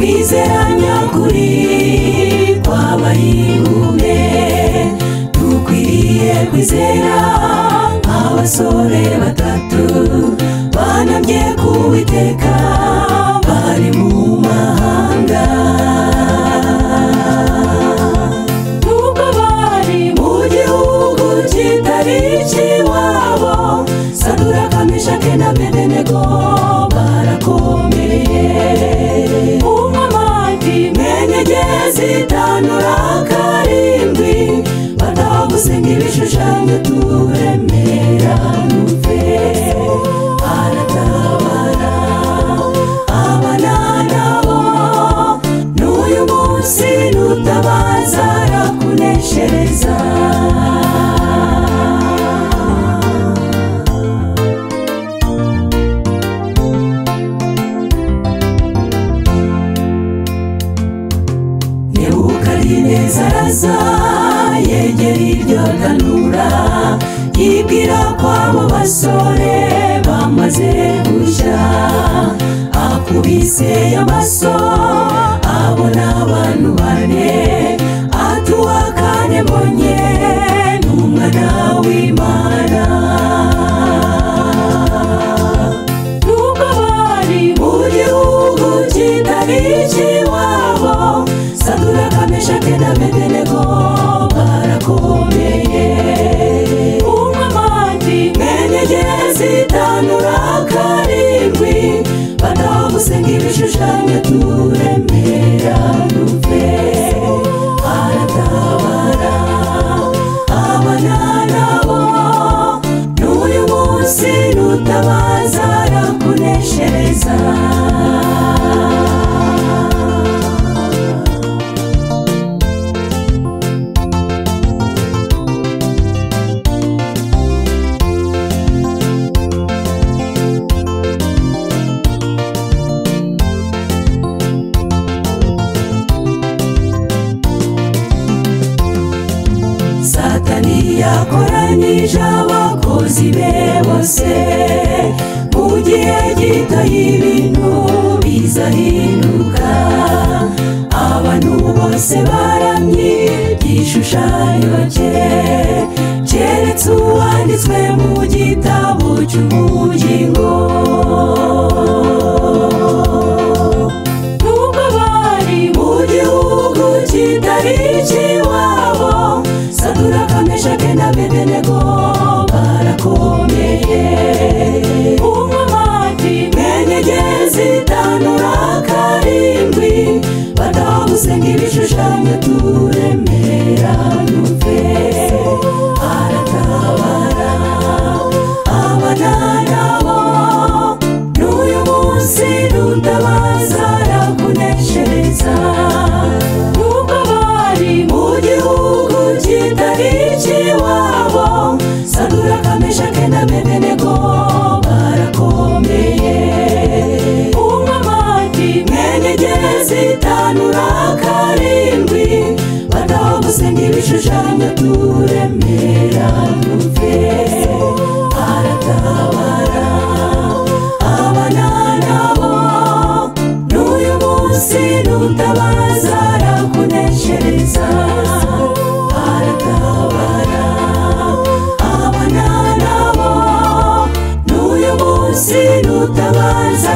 Kwizera nyakuri kw'abayingume, dukwiriye kwizera abasore batatu banamye ku Uwiteka bari mu mahanga. Nubwo bari mu gihugu kitari icy'iwabo, Saduraka, Meshaki na Abedenego barakomeye. Umwamati mwenyegezi tanura karindwi, bataha gusenga ibishushanyo turemera nupfe. Aratabara abana nabo, n'uyu munsi nutabaza arakuneshereza. Nebukadinezari aza yegera iryo tanura, yibwira ko abo basore bamaze gushya. Akubise amaso abona abantu bane, atuwa kane mbonye n'umwana w'Imana. Nubwo bari mu gihugu kitari icy'iwabo, Saduraka, Meshaki na Abedenego barakomeye. Umwamati mwenyegezi tanura karindwi, bataha gusenga ibishushanyo turemera dupfe. Aratabara abana nabo, n'uyu munsi nutabaza arakuneshereza. Satani yakoranyije abakozi be bose, mu gihe gito ibintu bizahinduka. Abantu bose baramye igishushanyo cye, keretse uwanditswe mu gitabo cy'ubugingo. Nubwo bari mu gihugu kitari icy'iwabo, Saduraka, Meshaki na Abedenego barakomeye. Umwamati mwenyegezi tanura karindwi, bataha gusenga ibishushanyo turemera dupfe. Aratabara abana nabo, n'uyu munsi nutabaza arakuneshereza. Nubwo bari mu gihugu kitari icy'iwabo, Saduraka, Meshaki na Abedenego barakomeye. Umwamati mwenyegezi tanura karindwi, bataha gusenga ibishushanyo turemera dupfe. Aratabara abana nabo, n'uyu munsi nutabaza arakuneshereza. Aratabara abana nabo, n'uyu munsi nutabaza